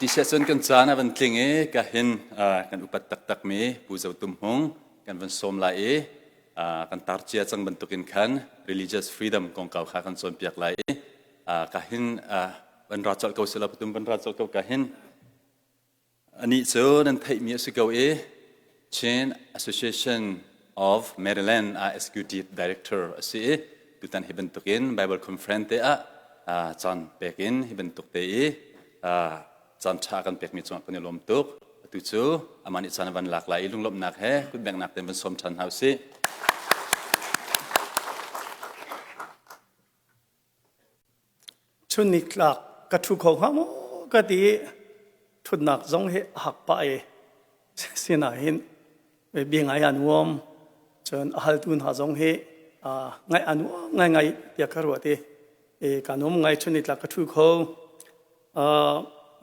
Ti cun kan caan a van tling i ka hin kan upat taktakmi Pu Zo Tum Hmung kan van sawm lai i kan tar cia cang bantukin khan religious freedom kongkau kha kan cawnpiak lai i ka hin van ra colh ko sila patum van ra colh ko ka hin Anih cu nan theihmi a si ko i Chin Association of Maryland ah Executive Director a si i tutan hi bantukin Bible Conference te ah caan pek in hi bantuk te i caan ṭha kan pekmi cungah kan i lawm tuk. Atu cu amah nih caan a van lak lai i lunglawmhnak he kutbengnak tein van sawm ṭhan hna usih. Chun nitlak ka ṭhu kho hnga maw ka ti i ṭhutnak zong hi a hak pah i sinain bia ngai a nuam. Cun a haltu hna zong hi ngaih a nuam ngaingai tiah ka ruat i ka nuam ngai chun nitlak ka ṭhu kho.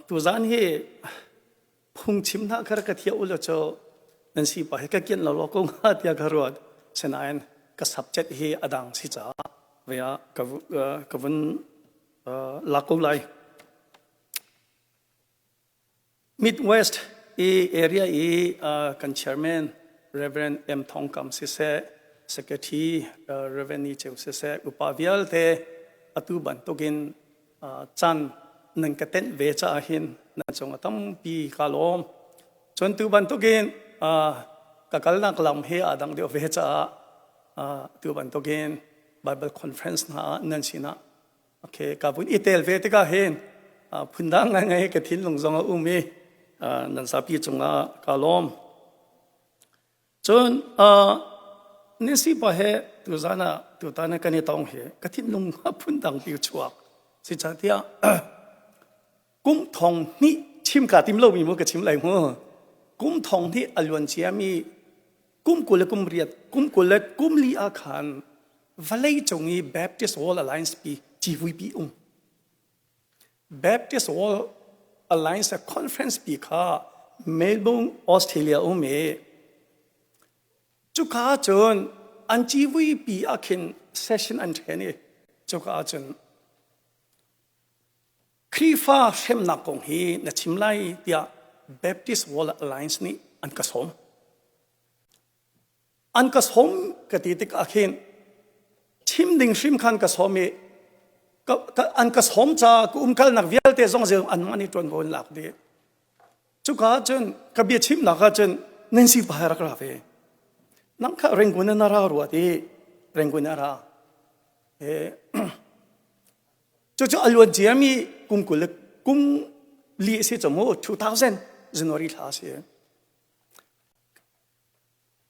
Tuzaan hi phungchim hna kha ka thiah u law cu nan si pa hi ka kianh lo law ko hnga tiah ka ruat. Sinain ka subject hi a dang si caah ve ah ka vun lak ko lai. Midwest i area i kan chairman Reverend M Thong Kam siseh Secretary Reverend Ni Ceu siseh upa vialte atu bantukin caan nan ka tenh ve caah hin nan cung a tampi ka lawm. Cun tu bantukin ka kalnak lam he aa dang deuh ve caah tu bantukin Bible conference hna ah nan sinah okay ka vun i tel ve tikah hin phundang ngaingai ka thinlung zong a um i nan zapi cungah ka lawm. Cun Nancy pa he tuzan ah tutan ah kan i tong hi ka thinlung a phundang pi chuak. Zeicahtiah kum thong hnih chim kaa tim lomi mu ka chim lai mu. Kum thong hnih a luan ciami kum 20 le kum riat kum 20 le kum li ah khan vawlei cung i Baptist World Alliance pi civui pi um. Baptist World Alliance Conference pi kha Melbourne, Australia um i cuka cun an civui pi ah khin session an ṭhen i cuka ah cun Khrihfa hremnak kong hi na chim lai tiah Baptist World Alliance nih an ka sawm. An ka sawm ka ti tikah khin chim ding hrim khan ka sawm i an ka sawm ca ka umkalnak vialte zong zel anmah nih ṭuanvo an lak dih. Cuka cun ka bia chimnak ah cun Nancy pa rak ra ve. Nang kha Rangoon na ra rua ti Rangoon a ra. Cucu a luan ciami kum 20 le kum li a si cu mu 2000 January thla a si.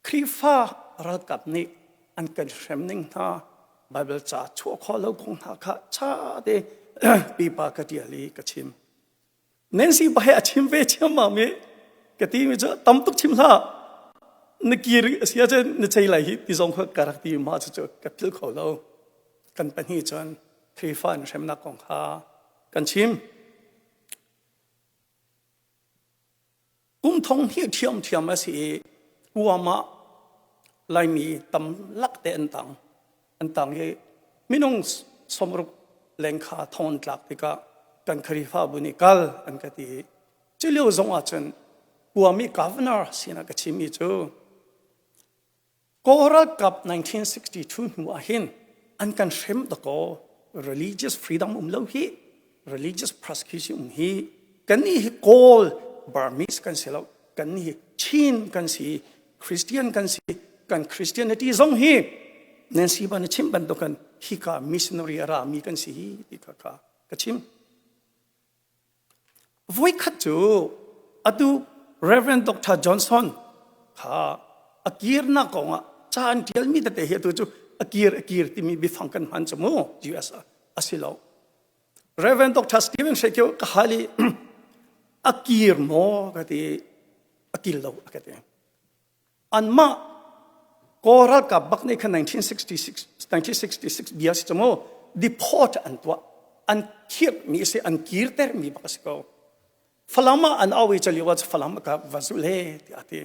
Khrihfa ralkap nih an kan hrem ning hna Baibal ca chuah khawh lo kong hna kha ṭha te pipa ka ṭial i ka chim. Nancy pa he a chim ve chiammam i ka ti mi cu tam tuk chim hlah na kir a si ahcun na chei lai hi ti zong kha ka rak ti mah cucu ka philh kho lo. Kan pahnih cun Khrihfa an hremnak kong kha kan chim. Kum thong hnih ṭhiamṭhiam a si i Guam ah Laimi tam lak te an tang. An tang i minung 60 leng kha thong an tlak tikah kan Khrihfabu nih kal an ka ti i cu lio zong ah cun Guam i governor sinah ka chimmi cu Kawl ralkap 1962 hnu ah hin an kan hrem dakaw religious freedom um lo hi religious persecution um hi kan nih hi Kawl Burmese kan si lo kan nih hi Chin kan si Christian kan si kan Christianity zong hi Nancy ban chim bantukan hika missionary a ra mi kan si hi ti kha kha ka chim Voikhat cu atu Reverend Dr. Johnson kha a kirnak kongah ca an ṭialmi tete hi atu cu a kir a kir timi biafang kan hman cu mu US ah a si lo. Reverend Dr. Stephen Shekyo ka hal i a kir maw ka ti a kil lo a ka ti. Anmah Kawl ralkap bak nih khan 1966 1966 bia si cu mu deport an tuah an khirhmi a si an kirtermi bak a si ko. Falam ah an au i calio ah Falam ka va zulh he tiah a ti.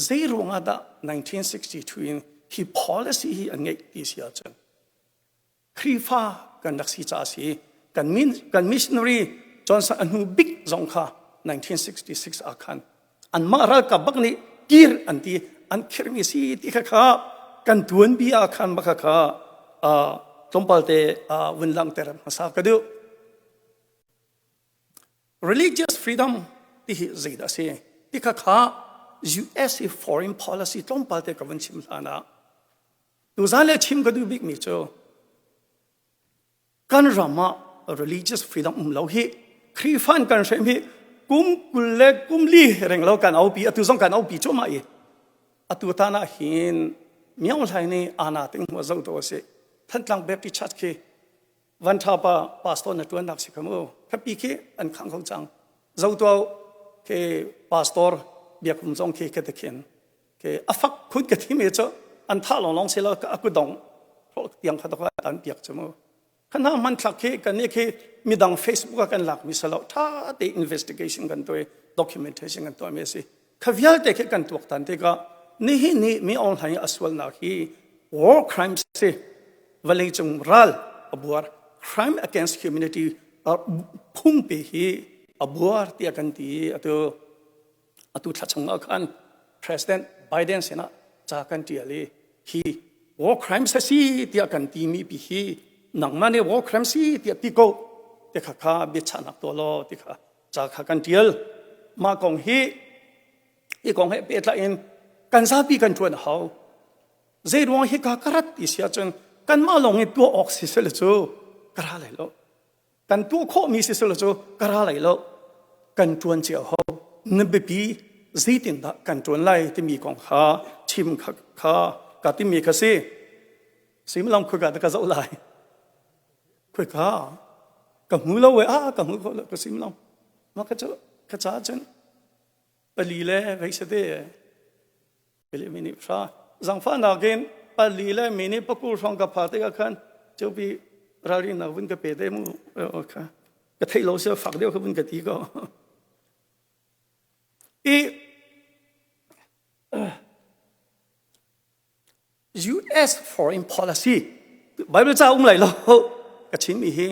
Zei ruangah dah 1962 in hi policy hi an ngeih ti si ahcun Khrihfa kan rak si caah a si. Kan, min, kan missionary Johnson a hnu bik zong kha 1966 ah khan anmah ralkap bak nih kir an ti an khirmi si ti kha kha kan tuanbia ah khan bak kha tlawmpal te vun langhter hmasa ka duh. Religious freedom ti hi zeidah a si ti kha kha US i foreign policy tlawmpal te ka vun chim hlan ah tuzan le chim ka duh bikmi cu kan ram ah religious freedom um lo hi Khrihfa kan hrem hi kum 20 le kum li reng lo kan aupi atu zong kan aupi cuahmah i atu tan ah hin Myaung Hlaing nih ana ting hmu zo to si Thantlang Baptist Church khi Van Tha pa pastor na tuan nak si kha mu khapi khi an khang kho cang zo to ke pastor biakum zong khi ka te khin ke a fak khun ka thi me chu an tha long long se lo ka aku dong tiang kha to ka tan piak chu mu khana man thlak khi kan ni khi midang facebook ah kan lak mi salo tha te investigation kan toi documentation kan toi me si kha vialte khi kan tuak tan te ka nihi ni mi online asual nak hi war crimes si vawlei cung ral abuar crime against humanity phungpi hi abuar tiah kan ti atu Atu thla chung ah khan President Biden sinah ca kan ṭial i hi war crimes a si tiah kan timi pi hi nangmah nih war crime si tiah ti ko ti kha kha biachahnak tuah law ti kha ca kha kan ṭial. Mah kong hi hi kong he pehtlai in kan zapi kan ṭuan a hau. Zei ruang hi ka ka rat ti si ahcun kanmah lawng in tuah awk si sel cu ka ra lai lo. Kan tuah khawhmi si selaw cu ka ra lai lo. Kan ṭuan cio ho. Na biapi zeitindah kan ṭuan lai timi kong kha chim kha, kha ka timi kha si. Suimilam khuika dah ka zoh lai. Khuika ka hmu lo we ah ka hmu kho lo ka suimilam. Mah ka cu ka ca cun pali le vei sate minute hra zangfahnak in pali le minute pakul hrawng ka pha tikah khan cupi ralrinnak vun ka pe te mu kha ka theih lo sia fak deuh kha vun ka ti ko i US foreign policy Bible ca um lai lo ka chim mi hi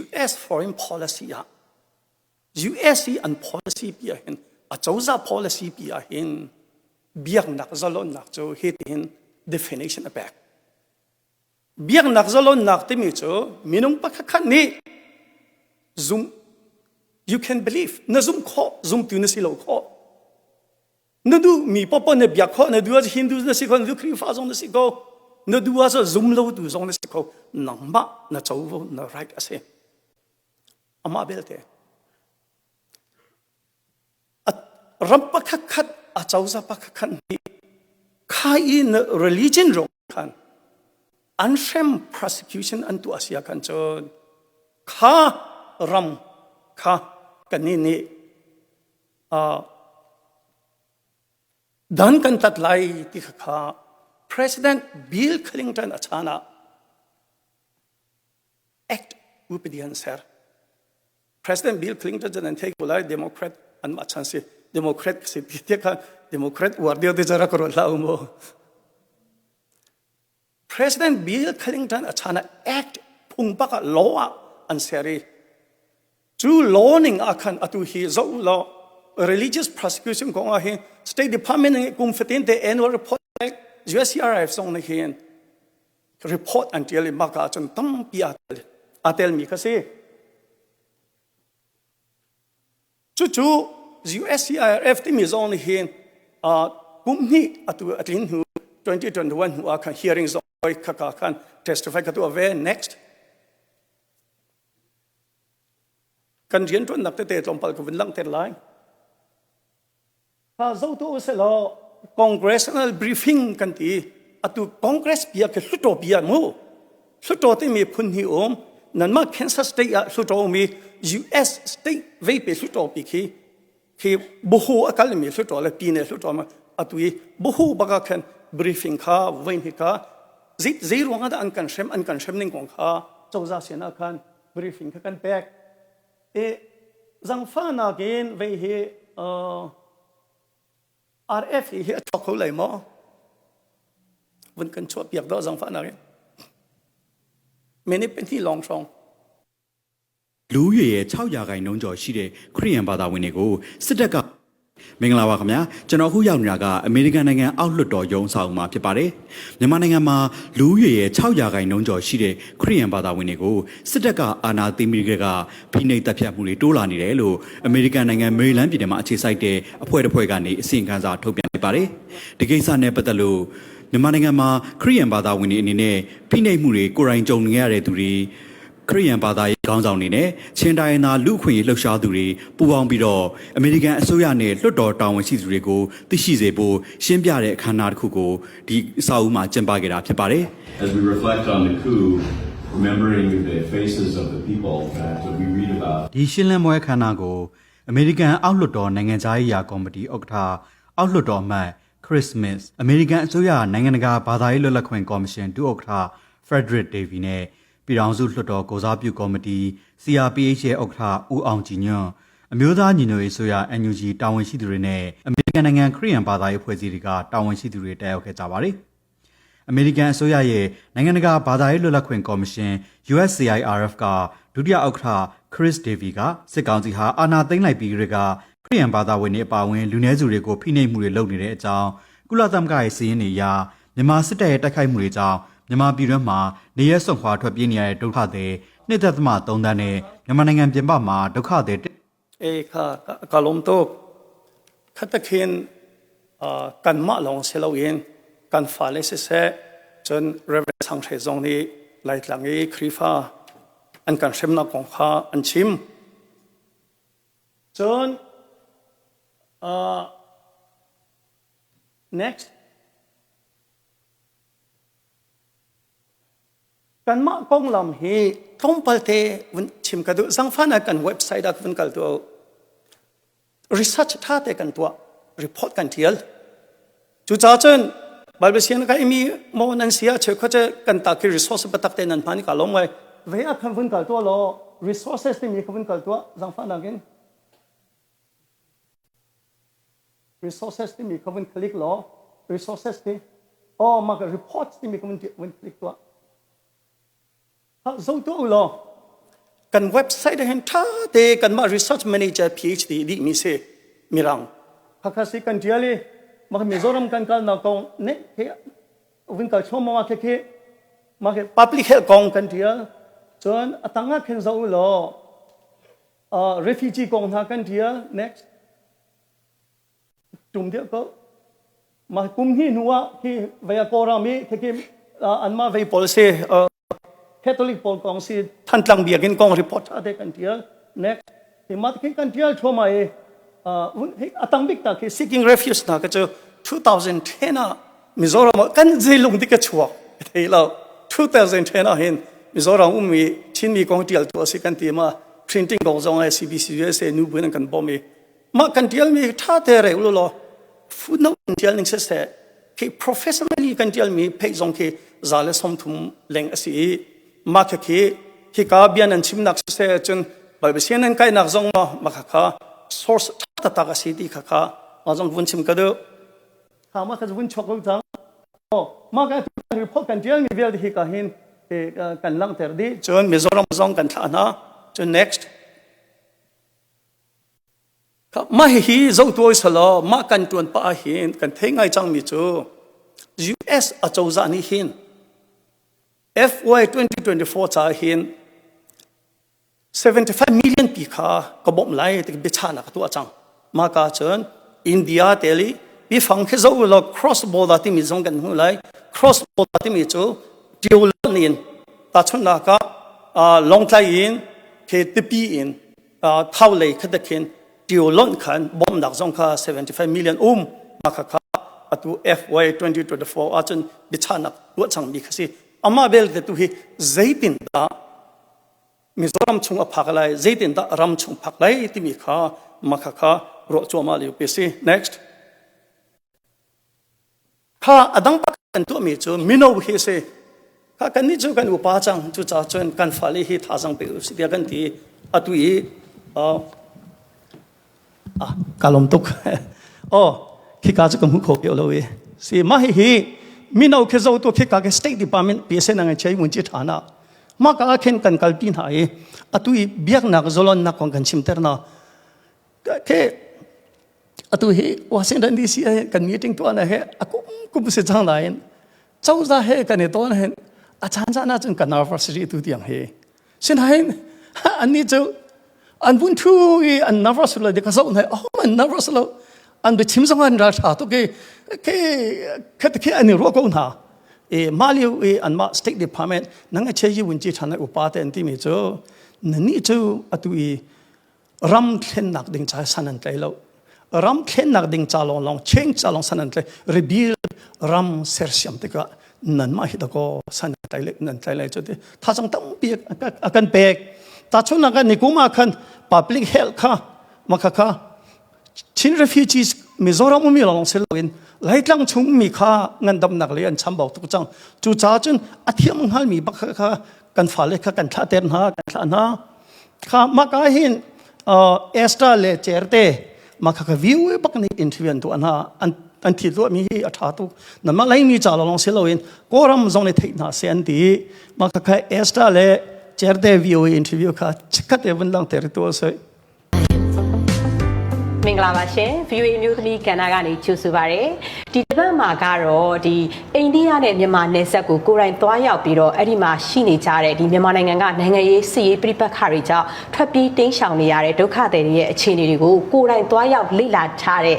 US foreign policy ah US i an policy pi ah hin acozah policy pi ah hin biaknak zalonnak cu hitihin definition a pek. Biaknak zalonnak timi cu minung pakhat khat nih zum you can believe na zum khawh zumtu na si lo khawh na duh mi popo na biak khawh na duh Hindu na si kho na duh Khrihfa zong na si ko na duh ah zum lo tu zong na si kho nangmah na covo na right a si Amah belte ram pakhat khat a cozah pakhat khat nih kha i na religion ro khan an hrem prosecution an tuah sia khan cun kha ram kha kan nih dan kan tat lai ti kha kha President Bill Clinton a chan ah Act upadi an ser. President Bill Clinton cu nan thei ko lai Democrat an mah chan si Democrat si ti kha Democrat uar deuh te zara ka ruat hlah u mu. President Bill Clinton a chan ah Act phung bak ah law ah an ser i cu law ning ah khan atu hi zoh law religious prosecution kong ah hin State Department nih kum fatin te annual report USCRF zong nih hin report an ṭial i maka ahcun tampi aa tel aa telmi kha si. Cucu USCIRF timi zong nih hin kum hnih atu a tlin hnu 2021 hnu ah khan hearing zong khaka khan testify ka tuah ve next kan rianṭuannak tete tlawmpal ka vun langhter lai. Zotu uselaw congressional briefing kan ti. Atu Congress bia khi hluttaw bia mu. Hluttaw timi phun hi um. Nanmah Kansas state ah hluttaw umi US state veipe hluttaw pi khi khi buhu a kalmi hluttaw le pine hluttaw ma atu i buhu baka khan briefing kha vein hi kha zei zei ruang ah dah an kan hrem an kan hrem ning kong kha cozah sin ah khan briefing kha kan pek. I zangfahnak in vei hi RF hi a chuak kho lai maw? Vun kan chuah piak dawh zangfahnak in. Minute pahnih lawng hrawng. လူဦးရေရဲ့6ရာခိုင်နှုန်းကျော်ရှိတဲ့ခရစ်ယာန်ဘာသာဝင်တွေကိုစစ်တပ်ကမင်္ဂလာပါခင်ဗျာကျွန်တော်အခုရောက်နေတာကအမေရိကန်နိုင်ငံအောက်လွှတ်တော်ရုံးဆောင်မှာဖြစ်ပါတယ်မြန်မာနိုင်ငံမှာလူဦးရေရဲ့6ရာခိုင်နှုန်းကျော်ရှိတဲ့ခရစ်ယာန်ဘာသာဝင်တွေကိုစစ်တပ်ကအာဏာသိမ်းပြီးတဲ့ကဖိနှိပ်တပ်ဖြတ်မှုတွေတိုးလာနေတယ်လို့အမေရိကန်နိုင်ငံမေရီလန်းပြည်နယ်မှာအခြေစိုက်တဲ့အဖွဲ့တစ်ဖွဲ့ကနေအစီရင်ခံစာထုတ်ပြန်လိုက်ပါတယ်ဒီကိစ္စနဲ့ပတ်သက်လို့မြန်မာနိုင်ငံမှာခရစ်ယာန်ဘာသာဝင်တွေအနေနဲ့ဖိနှိပ်မှုတွေကိုယ်တိုင်ကြုံနေရတဲ့သူတွေ ခရစ်ယာန်ဘာသာရေးခေါင်းဆောင်တွေနဲ့ချင်းတိုင်းသားလူအခွင့်အရေးလှုပ်ရှားသူတွေပူးပေါင်းပြီးတော့အမေရိကန်အစိုးရနဲ့လွှတ်တော်တာဝန်ရှိသူတွေကိုသိရှိစေဖို့ရှင်းပြတဲ့အခမ်းအနားတစ်ခုကိုဒီအဆောက်အဦမှာကျင်းပခဲ့တာဖြစ်ပါတယ် As we reflect on the coup, remembering the faces of the people that we read about ဒီရှင်းလင်းပွဲအခမ်းအနားကိုအမေရိကန်အောက်လွှတ်တော်နိုင်ငံခြားရေးရာကော်မတီဥက္ကဋ္ဌအောက်လွှတ်တော်အမတ်ခရစ်စမစ်အမေရိကန်အစိုးရနိုင်ငံတကာဘာသာရေးလွတ်လပ်ခွင့်ကော်မရှင်ဒုဥက္ကဋ္ဌဖရက်ဒရစ်ဒေဗီနဲ့ပြည်ထောင်စုလွှတ်တော်ကိုစားပြုကော်မတီ CRPH ရဲ့ဥက္ကဋ္ဌဦးအောင်ကြည်ညွန့်အမျိုးသားညီညွတ်ရေးအစိုးရ NUG တာဝန်ရှိသူတွေနဲ့အမေရိကန်နိုင်ငံခရစ်ယာန်ဘာသာရေးအဖွဲ့အစည်းတွေကတာဝန်ရှိသူတွေတက်ရောက်ခဲ့ကြပါတယ်။ အမေရိကန်အစိုးရရဲ့နိုင်ငံတကာဘာသာရေးလွတ်လပ်ခွင့်ကော်မရှင် USCIRF ကဒုတိယဥက္ကဋ္ဌ Chris Davey ကစစ်ကောင်စီဟာအာဏာသိမ်းလိုက်ပြီးကြကခရစ်ယာန်ဘာသာဝင်တွေအပါအဝင်လူနည်းစုတွေကိုဖိနှိပ်မှုတွေလုပ်နေတဲ့အကြောင်းကုလသမဂ္ဂရဲ့စီးရင်တွေအရမြန်မာစစ်တပ်ရဲ့တိုက်ခိုက်မှုတွေကြောင့်မြန်မာပြည်တွင်းမှာနေရဲစွန့်ခွာထွက်ပြေးနေရတဲ့ဒုက္ခသည်2.3တန်းနဲ့မြန်မာနိုင်ငံပြင်ပမှာဒုက္ခသည် အေခါကလုံးတော့ခတ်တခင်အာကန်မလောင်ဆလောင်ကန်ဖာလေဆဲจน Reverend สังเทซงนี่ไลหลังนี้ครีฟ้าอันกันเชมนักของข้าอันชิมจนอ่า next กันมะกงลำฮีท่องปลเทวุนชิมกระดูสังฟานะกันเว็บไซต์ดักวุนกัลตัว research ท่าเตกันตัว report กันเทียลจูจ้าเจนบาลเบียนก็มีโมนันเสียเชื่อเขาจะกันตาคือ resource ปตักเตนันพานิกาลงไว้เวียคันวุนกัลตัวลอ resources ที่มีคันวุนกัลตัวสังฟานะกัน resources ที่มีคันวุนคลิกลอ resources ที่อ๋อมากับ report ที่มีคันวุนวุนคลิกตัว zo tu lo kan website hen tha te kan ma research manager PhD di mi se mirang khakha si kan tiali ma Mizoram kan kal na kong ne ke win kal chom ma ke ke ma ke public health kong kan tial chon atanga khen zo lo refugee kong na kan tial next tum dia ko ma kum hi nuwa ki vaya ko ra mi ke ke an ma vei policy Catholic pawl kong si Thantlang biakinn kong report tha te kan tial. Next. Hi mat khi kan tial thoma e hi atang bik ta khi seeking refuge na ka chu 2010 a Mizoram kan zilung ti ka chuak thei lo 2010 a hin Mizoram ummi Chinmi kong tial tu si kan ti ma printing kong zong ai CBC USA nu buin kan bom i ma kan tial mi tha te re ulo lo footnote kan tial ning se se khi professionally kan tial mi phei zong khi za le som thum leng asi i ma kha khi hi ka bian an chimnak se cun Bible sian an kai nak zong ma ma kha kha source tha ta ka si ti kha kha ma zong vun chim ka du kha ma kha vun chok ko chang o ma ka report kan tial mi vial hi ka hin kan lang ter di cun Mizoram zong kan thla na cun next Mah hihi zohtuai selaw mah kan ṭuan pah ahhin kan thei ngai cangmi cu US acozah nih hin FY 2024 ca hin 75 million pi kha ka bawmh lai ti biachahnak ka tuah cang. Mah ka cun India teli bifang khi zoh law cross border timi zong kan hmu lai. Cross border timi cu ṭio in tahchunhnak ah Lawngtlai in khi Tipi in thau lei khat khin tio lonh khan bawmhnak zong kha 75 million um ma kha kha atu FY 2024 ahcun biachahnak tuah cangmi kha si amah belte tu hi zeitin dah Mizoram chung a phak lai zeitin dah ram chung phak lai timi kha ma kha kha ruah cuahmah lio pi si next Kha a dang pakhat kan tuahmi cu mino hi a si. Kha kannih cu kan upa cang. Cucaah cun kan fale hi thazaang pe u sih tiah kan ti. Atu i ah ka lawm tuk. Oh, khika cu ka hmu kho lo i. Si mah hihi mino khi zo tu khika ke State Department PSN ngai chei mun chi thana. Mah ka ah khin kan kalpi hna i atu i biaknak zalonnak kong kan chimter hna. Ke atu hi Washington DC ah kan meeting tuah na he a kum kum si cang nain cozah he kan i ton hin a caan caan ahcun ka nervous ri tu tiang hi. Sinain annih cu an vun thu i an nervous lo ka zoh hna oh an nervous lo an biachim zong an ral tha tuk i ke khat khi an i ruah ko hna e mah lio i anmah state department nang a che yi wun chi than upa te an timi cu nani cu atu i ram thlennak ding ca san an tlai lo ram thlennak ding ca lawng lawng change ca lawng san an tlai rebuild ram sersiam tikah nan mah hi dakaw san tlai le nan tlai lai cu ti thazang tampi a kan pek tahchunhnak ah nikum ah khan public health kha makha kha Chin refugees Mizoram umi lawng si loin Laitlang chung mi kha ngandamnak lei an chambau tuk cang cu ca cun a thiam hngalmi bak kha kan fale kha kan thlah ter hna kan thlah hna kha maka hin Esther le Certe maka kha view bak nih interview an tuah hna an an thi tuah mi hi a tha tuk nanmah Laimi ca lawng si loin Kawlram zong nih theih hna seh an ti maka kha Esther le Certe view interview kha chikkhat e vun langhter tu a si မင်္ဂလာပါရှင် VOA မျိုးသမီးကဏ္ဍကနေကြိုဆိုပါရစေဒီတစ်ပတ်မှာကတော့ဒီအိန္ဒိယနဲ့မြန်မာနယ်စပ်ကိုကိုယ်တိုင်သွားရောက်ပြီးတော့အဲ့ဒီမှာရှိနေကြတဲ့ဒီမြန်မာနိုင်ငံကနိုင်ငံရေးစစ်ရေးပြိပက္ခတွေကြောင့်ထွက်ပြေးတိမ်းရှောင်နေရတဲ့ဒုက္ခသည်တွေရဲ့အခြေအနေတွေကိုကိုယ်တိုင်သွားရောက်လေ့လာထားတဲ့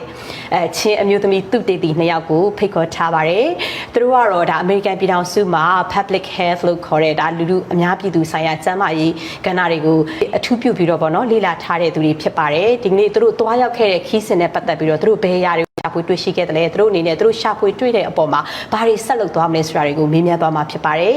အဲချင်းအမျိုးသမီးသူတေတီနှစ်ယောက်ကိုဖိတ်ခေါ်ထားပါတယ်သူတို့ကတော့ဒါအမေရိကန်ပြည်ထောင်စုမှာ public health လို့ခေါ်တဲ့ဒါလူလူအများပြည်သူဆိုင်ရာကျန်းမာရေးကဏ္ဍတွေကိုအထူးပြုပြီးတော့ဗောနော်လေ့လာထားတဲ့သူတွေဖြစ်ပါတယ်ဒီနေ့သူတို့သွားရောက်ခဲ့တဲ့ခီးစဉ်နဲ့ပတ်သက်ပြီးတော့သူတို့ဘယ်အရာတွေရှာဖွေတွေ့ရှိခဲ့တယ်လဲသူတို့အနေနဲ့သူတို့ရှာဖွေတွေ့တဲ့အပေါ်မှာဘာတွေဆက်လုပ်သွားမလဲဆိုတာတွေကိုမေးမြန်းသွားမှာဖြစ်ပါတယ်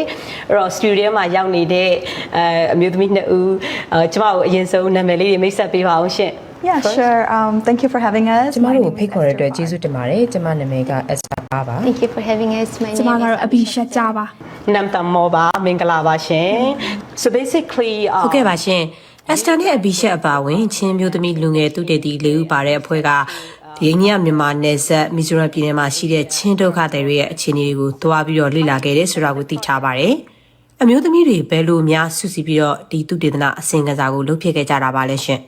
အဲ့တော့ studio မှာရောက်နေတဲ့အဲအမျိုးသမီးနှစ်ဦးအဲကျမတို့အရင်ဆုံးနာမည်လေးတွေမိတ်ဆက်ပေးပါအောင်ရှင် Yeah, sure. Thank you for having us. ကျမတို့ကိုဖိတ်ခေါ်တဲ့အတွက်ကျေးဇူးတင်ပါတယ်ကျမနာမည်က Esther ပါပါ Thank you for having us. My ကျမ name ကတော့ is အဘိရှက်ကြပါ နမ်တမောပါမင်္ဂလာပါရှင် So basically ဟုတ်ကဲ့ပါရှင်အက်စတာနဲ့အဘီရှက်အပါဝင်ချင်းမျိုးသမီးလူငယ်သူတေတီလေးဦးပါတဲ့အဖွဲ့ကဒီအိန္ဒိယမြန်မာနယ်စပ်မီဇိုရမ်ပြည်နယ်မှာရှိတဲ့ချင်းဒုက္ခသည်တွေရဲ့အခြေအနေတွေကိုသွားပြီးတော့လေ့လာခဲ့တယ်ဆိုတာကိုသိထားပါတယ်အမျိုးသမီးတွေဘယ်လိုများစုစည်းပြီးတော့ဒီသူတေသနအစင်ကစားကိုလုပ်ဖြစ်ခဲ့ကြတာပါလဲရှင်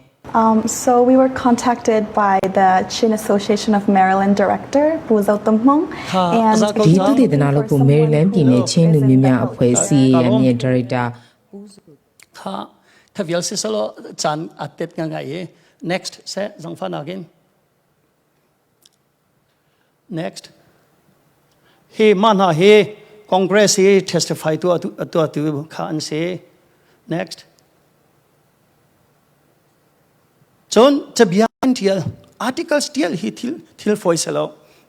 So we were contacted by the Chin Association of Maryland director, Pu Zo Tumhong, and ဒီသူတေသနလုပ်ဖို့မေရီလန်းပြည်နယ်ချင်းလူမျိုးများအဖွဲ့ CAM ရဲ့ဒါရိုက်တာ kha kha vial si salo chan atet nga nga i next se zangfa nakin next hi man ha hi congress hi testify tu atu atu atu kha an si next cun cabia an tial articles tial hi thil thil foi selo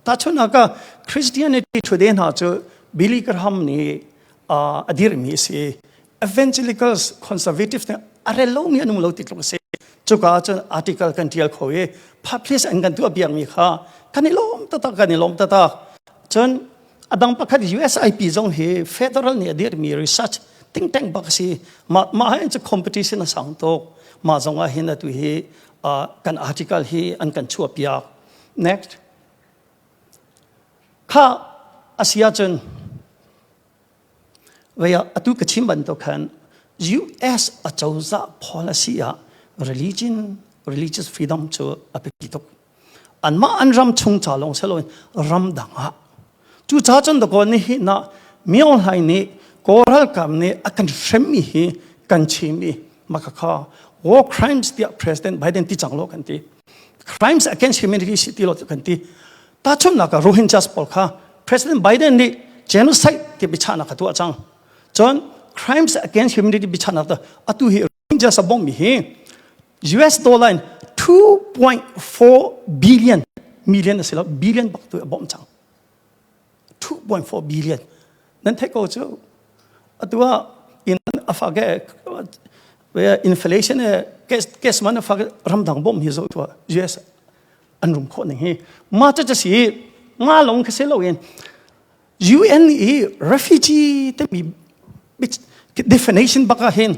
ta chun ka Christianity Today hna cu Billy Graham nih a dirmi a si evangelicals conservatives nih a rel lomi an um lo ti tluk a si cuka cun article kan tial kho i publish an kan tuah biakmi kha kan i lawm taktak kan i lawm taktak cun a dang pakhat USIP zong hi federal nih a dirmi research think tank bak a si mah mah hin cu competition a sang tuk mah zong ah hin atu hi kan article hi an kan chuah piak next kha asia cun vei atu ka chim bantuk khan US acozah policy ah religion religious freedom cu a biapi tuk anmah an ram chung ca lawng si loin ram dang ah cu ca cun dakaw ni hi na Myo Hlaing nih Kawl ralkap nih a kan hremmi hi kan chim i maka kha war crimes tiah President Biden ti cang lo kan ti crimes against humanity si ti lo kan ti tahchunhnak ah Rohingyas pawl kha President Biden nih genocide ti biachahnak a tuah cang cun crimes against humanity biachahnak atu hi Rohingyas a bawmhmi hi US dollar in 2.4 billion million a si lo billion bak tu a bawmh cang 2.4 billion nan theih ko cu atu ah in a fak e inflation e cash man a fak ramdang bawmh hi zo tu US an rum khawh ning hi ma cha cha si ma long kha se lo in UN i refugee te mi definition baka hin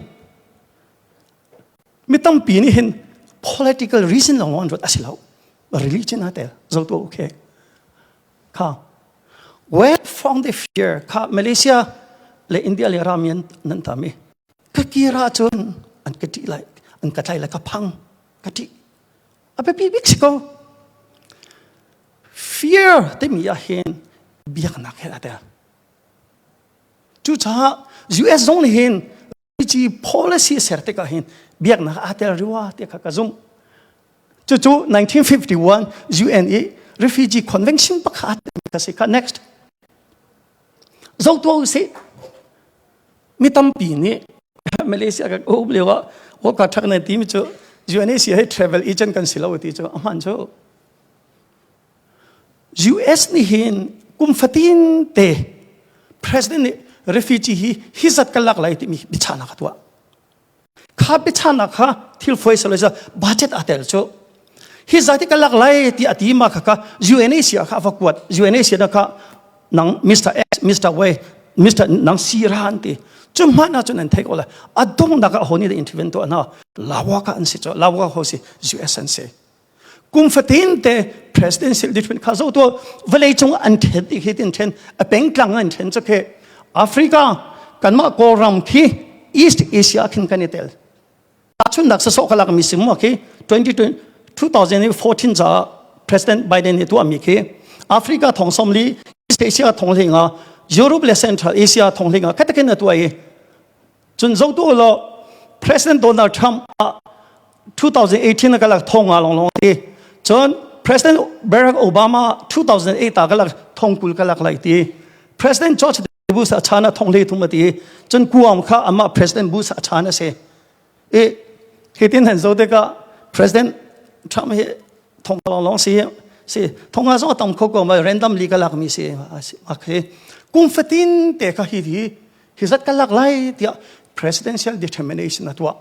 mi tampi nih hin political reason lawng an ruat a si lo religion a tel zo tu okay kha where from the fear kha Malaysia le India le ramian nan tami. Ka kir ahcun an ka ṭih lai, an ka tlai lai, ka phang, ka ṭih. A biapi bik si ko. Fear timi ah hin biaknak he aa tel. Cucaah US zong nih hin refugee policy ser tikah hin biaknak aa tel riwa ti kha ka zumh. Cucu 1951 UN i Refugee Convention pakhat ka si kha next. Zotu usih. Mi tampi nih Malaysia kan um lio ah World Cup thak nan timi cu UNHCR hi travel agent kan si lo ti cu a hman cu. US nih hin kum fatin te president nih refugee hi hi zat kan lak lai timi biachahnak a tuah. Kha biachahnak kha thil foi salo sa budget a tel cu. Hi zat kan lak lai ti a ti ma kha kha UNHCR kha va kuat UNHCR kha nang Mr. X Mr. Y Mr. nang si ra an ti cu hmanh ah cun an theih ko lai a donghnak ah ho nih dah intervene tuah hna lawa ka an si cu lawa ho si US an si kum fatin te presidential different kha zo to vawlei cung an then ti khi tin then a pengtlang an then chu khi Africa kanmah Kawlram khi East Asia khin kan i tel tahchunnak sasawh ka lak mi sim ma khi 2020 2014 ca President Biden nih tuah mi khi Africa thong som li East Asia thong hlinga Europe le Central Asia thong hlinga khatakin a tuah i Cun zohtu law President Donald Trump ah 2018 ka lak thong nga longlong ti. Cun President Barack Obama 2008 ah ka lak thong kul ka lak lai ti. President George Bush a chan a thong hlei thum a ti. Cun kuam kha amah President Bush a chan a si. I hitin han zo tikah President Trump hi thong long long si si thong nga zong a tam kho ko ma randomly ka lak mi si ma khi kum fatin te kha hi hi hi zat ka lak lai tiah presidential determination a tuah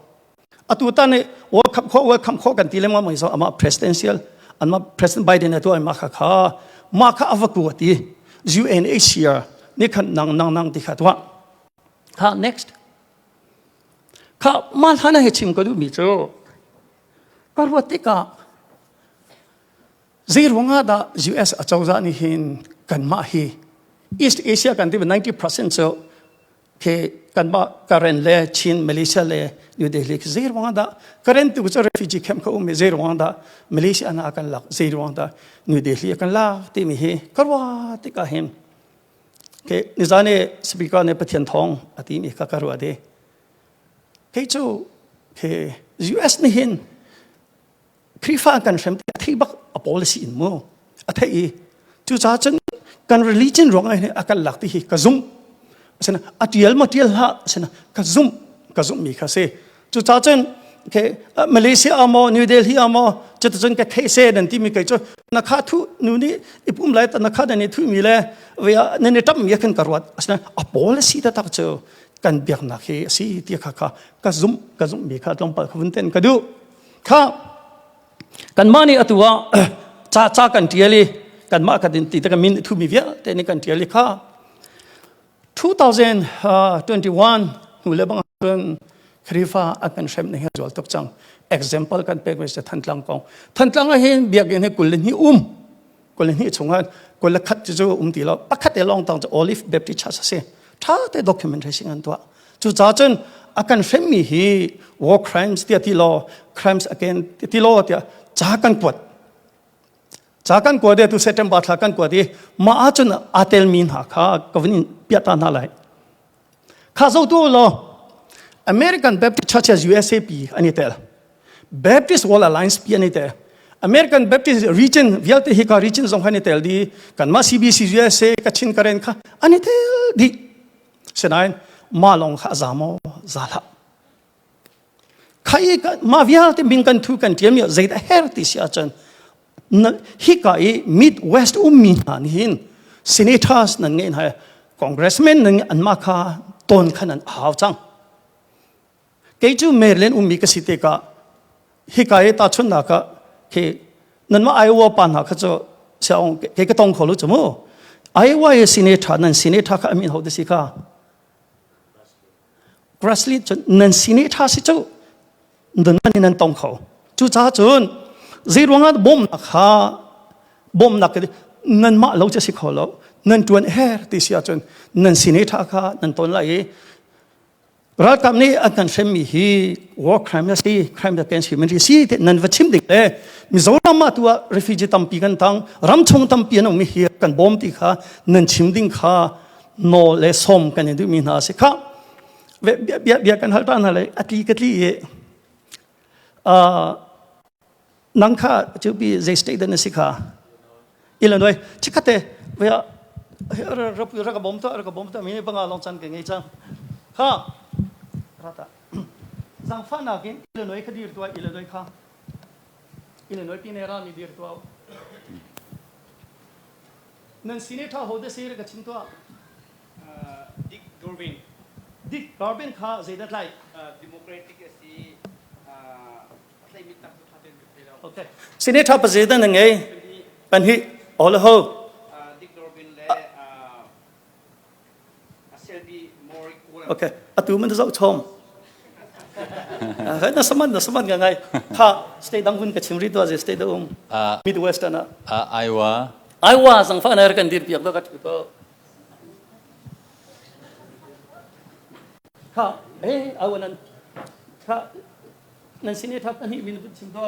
atu tan i World Cup kho World Cup kho kan ti lengmang mai zo ama presidential anma President Biden a tuah ma kha kha ma kha avaku ati UNHCR ni khan nang nang nang ti kha tuah kha next kha ma hlan he chim ka duh mi cu Ka ruat tikah zei ruangah dah US acozah nih hin kanmah hi East Asia kan ti 90% cu khi kanmah Karen le Chin Malaysia le New Delhi khi zei ruangah dah Karen tu cu refugee camp kha um i zei ruangah dah Malaysia na kan lak zei ruangah dah New Delhi kan lak timi hi ka ruah tikah hin ke nizan i speaker nih Pathian thawng a timi kha ka ruah de Kei cu khi US nih hin Khrihfa kan hrem ti a thei bak a policy in mu a thei i cucaah cun kan religion ruang ah hin a kan lak ti hi ka zumh asina a tial ma tial hlah asina ka zumh ka zumh mi kha si cucaah cun okay, Malaysia amo New Delhi amo cuticun ka thei se nan ti mi kei cu na kha thu nu nih i pum lai ta na kha nan i thu mi le via nan i tam mi khan ka ruat asina a policy ta tak cu kan biaknak hi a si ti kha kha ka zumh ka zumh mi kha tlawmpal kha vun ten ka duh kha kanmah nih atu ah ca ca kan tial i kanmah kan ti te kan min thu mi vialte nih kan tial i kha 2021 hnu le bang cun Khrifa a kan hrem ning hi zual tuk cang example kan pek mi si Thantlang kong Thantlang ah hin biakinn hi kul le hnih um kul hnih chungah kul le khat cu um ti lo pakhat te lawng tang cu Olive Baptist Church a si tha te documentation an tuah cu ca cun a kan hremmi hi war crimes tiah ti law crimes again ti law tiah ca kan kuat ca kan kuat tu September thla kan kuat i mah ahcun aa telmi hna kha ka vun in piah ta hna lai Kha zotu law American Baptist Churches USA pi an i tel. Baptist World Alliance pi an i tel. American Baptist region vialte hi ka region zong kha an i tel di. Kanmah CBC USA Kachin Karen kha an i tel dih. Sinain mah lawng kha a za maw? Za hlah. Kha i mah vialte min kan thu kan ṭialmi ah zeidah her ti si ahcun hika i Midwest ummi hna nih hin senators nan ngeih hna congressman nan anmah kha ton khan an hau cang. Kei cu Maryland ummi ka si tikah hika i tahchunhnak ah khi nanmah Iowa pa hna kha cu siang kei ka tong kho lo cu mu. Iowa i senator nan senator kha amin ho te si kha Grassley cun nan senator si cu nan in nan tong kho. Cucaah cun zei ruangah bawmnak kha bawmnak nanmah lo cu si kho lo nan tuan her ti si ahcun nan senator kha nan ton lai i. Ralkap nih an kan hremmi hi war crime a si, crime against humanity si ti nan va chim ding le Mizoram ah tu ah refugee tampi kan tang, ramchung tampi an um hi kan bawm ti kha nan chim ding kha nawl le som kan in duhmi hna si kha. Bia bia bia kan hal ta hna le atli ka tli i nang kha cu pi zei state na si kha Illinois chikhate vea rap ra ka bom ta ra ka bom ta mi panga long chan ke ngei chang kha rata zangfa nakin Illinois kha dir tua Illinois kha Illinois pi ne ra ni dir tua nan senator ho de se ka chim tua Dick Durbin. Dick Durbin kha zeidah tlai? Democratic a si. A tlaimi tak cu ṭha tein ka thei lo. Okay. Senator pa zeidah na ngei? Panhi. All ho. Dick Durbin le Shelby Maury Cohen. Okay. Atu man zoh chom. Na saman na saman nga ngai. Kha state dang hun ka chim ri to je state um. Midwestern ah. Iowa. Iowa zangfa na kan dir piak do ka to. Kha eh awan nan kha nan sin thap ani min vun chim do.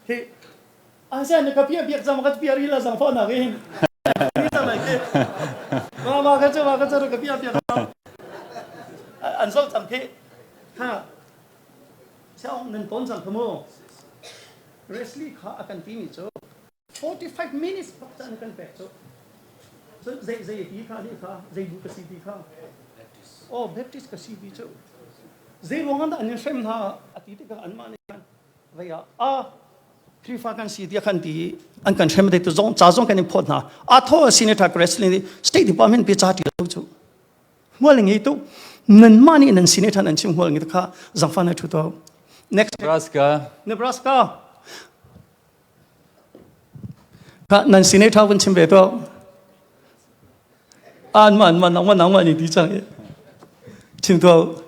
Hi Asean ka pia biak zam ka pia ri la zang fa na ke hin. Ni ta lai ke. Ma ma ka chu ma ka chu ka pia biak an zo chang ke. Ha. Sao nan ton chang khamu. Wesley kha akan ti mi chu 45 minutes bak caan kan pek cu zei zei ti kha ni kha zei bu ka si ti kha oh Baptist ka si ti cu zei ruang ah an in hrem hna a ti tikah anmah nih khan vei ah a Khrihfa kan si tiah khan ti an kan hrem te tu zong ca zong kan in phawt hna a tho Senator Grassley nih State Department pi ca ti lo cu hmual ngei tu nan mah nih nan senator nan chim hmual ngi kha zangfa na thu to next Nebraska Nebraska Nan sinei ṭha vun chim ve tuah. An ma an ma nangmah nangmah nih ti cang i chim tuah.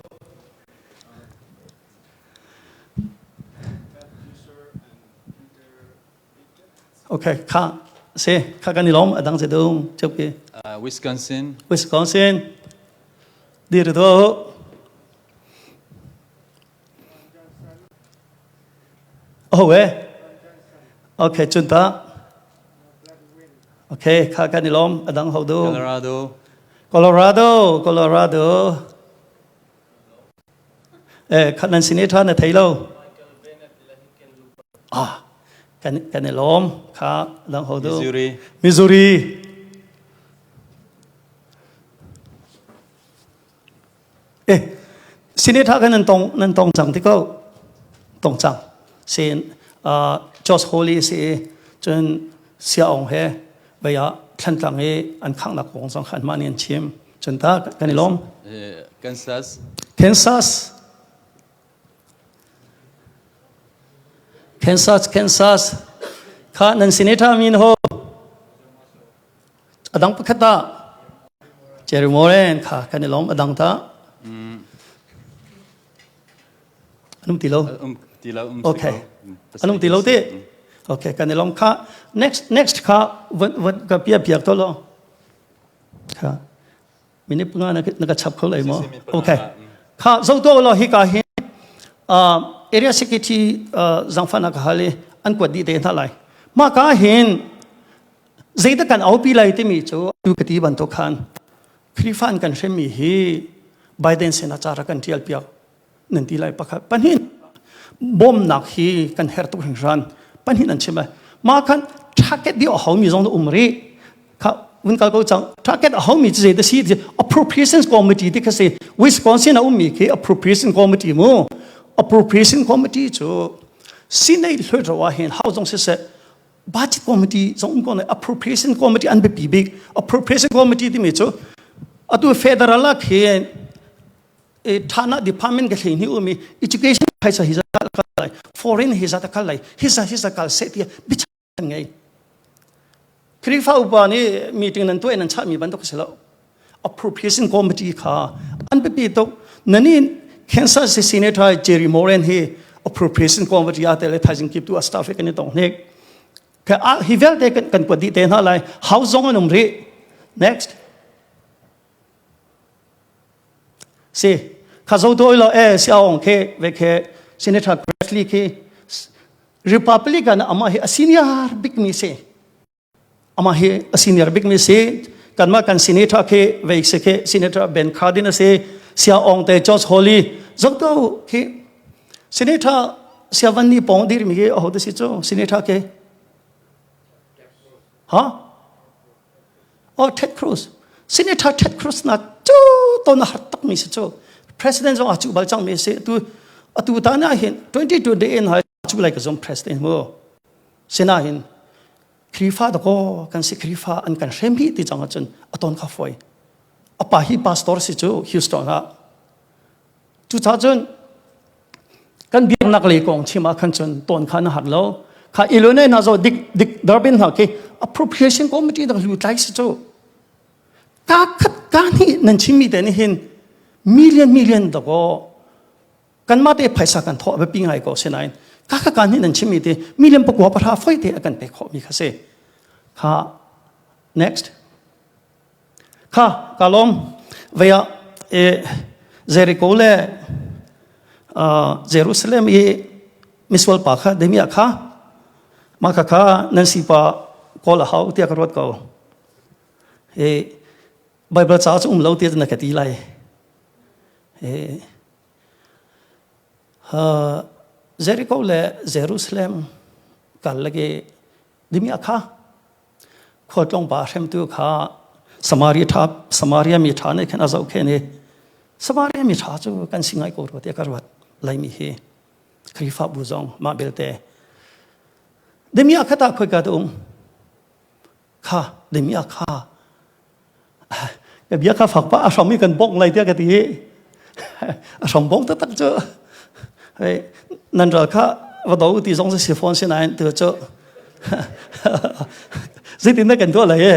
Okay, kha se kha kan i lawm adang se dum chep ki. Wisconsin. Wisconsin. Dir do. Oh eh. Okay, cun ta. Okay, kha kan i lawm. A dang ho du. Colorado. Colorado, Colorado. Eh, kha nan sin i tha na thei lo. Ah, kan kan i lawm. Kha dang ho du. Missouri. Missouri. Eh, senator kan nan tong nan tong cang ti ko. Tong cang. Sen uh, Josh Hawley si cun Sia Ong he baya thlan i an khangnak kong zong khan mah nih an chim. Cun ta kan i lawm. Kansas. Kansas. Kansas, Kansas. Kha nan senator min ho. A dang pakhat ah Jerry Moran kha kan i lawm a dang ta. Anum ti lo. Um ti lo um Okay. Anum ti lo ti. Okay kan i lawm kha next next kha van van ka pia piak to lo. Kha minute panga na na ka chap kho lai mo. Okay. Kha zo to lo hi ka hi area secretary zangfana ka hali an kwat di te hna lai. Ma ka hin Zeidah kan aupi lai timi cu tu ka ti bantuk khan Khrihfa an kan hremmi hi Biden sinah ca rak kan ṭial piak nan ti lai pakhat pahnih bawmnak hi kan herh tuk hringhran pahnih nan chim lai mah khan target dih a haumi zong um rih kha vun kal ko cang target a haumi cu zeidah si appropriations committee ti kha si Wisconsin a ummi khi appropriation committee mu appropriation committee cu Senate hluttaw ah hin hau zong siseh budget committee zong um ko ne appropriation committee an biapi bik appropriation committee timi cu atu federal ah khin e thana department ka hlei ni umi education phaisa hi za kal lai foreign hi za ta kal lai hi za hi za kal se tia bicha ngei Khrihfa upa nih meeting nan tuah nan chahmi bantuk si lo appropriation committee kha an biapi tuk nani Kansas City Senator Jerry Moran hi appropriation committee a tel thaizing kip tu a staff kan i tong hnik ka hi vialte kan kan kuat dih te hna lai house zong an um rih next. Si kha zo to lo e si aung khe ve khe Senator Grassley khi Republican ama hi a senior bik mi si. Ama hi a senior bik mi si. Kanmah kan senator khi vei si khi Senator Ben Cardin a si. Sia Ong te George Hawley zok khi Senator Sia Van Ni Pong dir mi khi aho te si cu Senator ke Ha? Oh Ted Cruz. Senator Ted Cruz na cu to na har tak mi si cu. President zong a cu bal cang mi si tu atu ta na hin 22 day in hai cu lai ka zong president mu. Sinain Khrifa dakaw kan si Khrifa an kan hrem hi ti cang ahcun a ton kha foi. A pa hi pastor si cu Houston ah. Cucaah cun kan biaknak lei kong chim ah khan cun ton kha na har lo. Kha Illinois hna zo dik dik Durbin hna khi appropriation committee dak lu tlai si cu. Ka khat ka hnih nan chimmi te nih hin million million dakaw kanmah te phaisa kan thawh a biapi ngai ko sinain ka ka kan nih nan chimmi te million pakua pahra foi te a kan pek khawhmi kha si kha next kha ka lawm vei ah e Jericho le Jerusalem i misual pa kha demia kha mah kha kha nan si pa kawl a hau tiah ka ruat ko e Bible ca cu um lo tiah na ka ti lai Jericho le Jerusalem kal lagi dimi akha khualtlawng pa hremtu kha Samaria tha Samaria mi tha ne khan azau khe ne Samaria mi tha cu kan si ngai ko ro te ka ruat laimi hi Khrihfabu zong mah belte dimi akha ta khoi ka um kha dimi akha Ka bia kha fak pa a hram i kan bongh lai tiah ka ti i a hram bong taktak cu hei nan ral kha va do ti zong si fawn si nain tu cu zeitin dah kan tuah lai e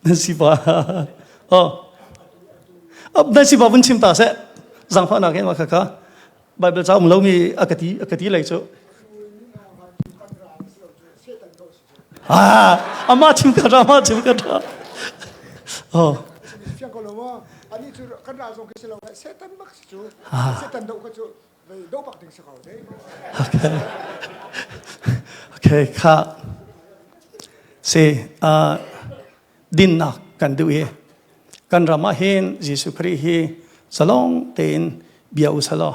nan si pa oh nan si pa vun chim ta seh zangfahnak in ma kha kha Bible ca um lomi a ka ti a ka ti lei cu Ah, amah chim ka tha, amah chim ka tha. Oh. Fiang ko lo maw? Ani cu kan ral zong khi si lo Satan bak si cu. Satan do kha cu do bak ding si ko te. Okay. Okay, kha si uh, dinnak kan duh i kan ram ah hin Jesuh Khrih hi zalong tein bia u selaw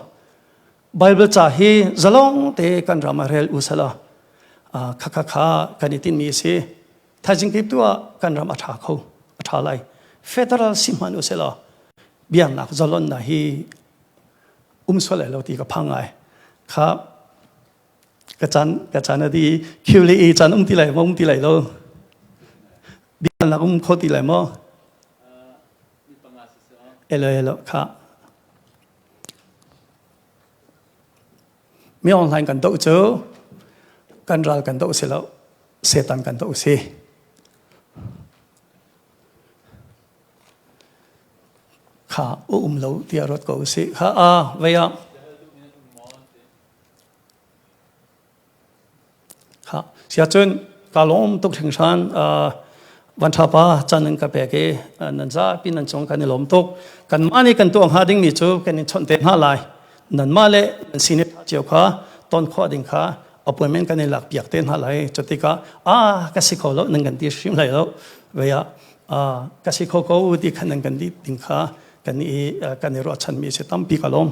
Bible ca hi zalong te kan ram ah rel u selaw kha kha kha kan i tinmi a si. Thaizing kip tu ah kan ram a ṭha kho, a ṭha lai. Federal si hmanh u selaw biaknak zalonnak hi um sual lai lo ti ka phang ngai. Kha ka chan ka chan a di khiu le e chan um ti lai maw um ti lai lo. Biaknak um kho ti lai maw? Elo elo kha. Mi online kan doh cu kan ral kan doh si lo, Satan kan doh si. Kha um lo tiah ruat ko si. Kha a vei ah Kha siacun ka lawm tuk hringhran van ṭha pa caan nan ka pek i nan zapi nan cung kan i lawm tuk. Kanmah nih kan tuah hnga dingmi cu kan in chawnh te hna lai. Nanmah le nan sinin cio kha ton khawh ding kha appointment kan in lak piak te hna lai. Cutikah ah ka si kho lo nan kan ti hrim lai lo. Vei ah ka si kho ko ti khan nan kan ti ding kha kan i kan i ruahchanmi si tampi ka lawm.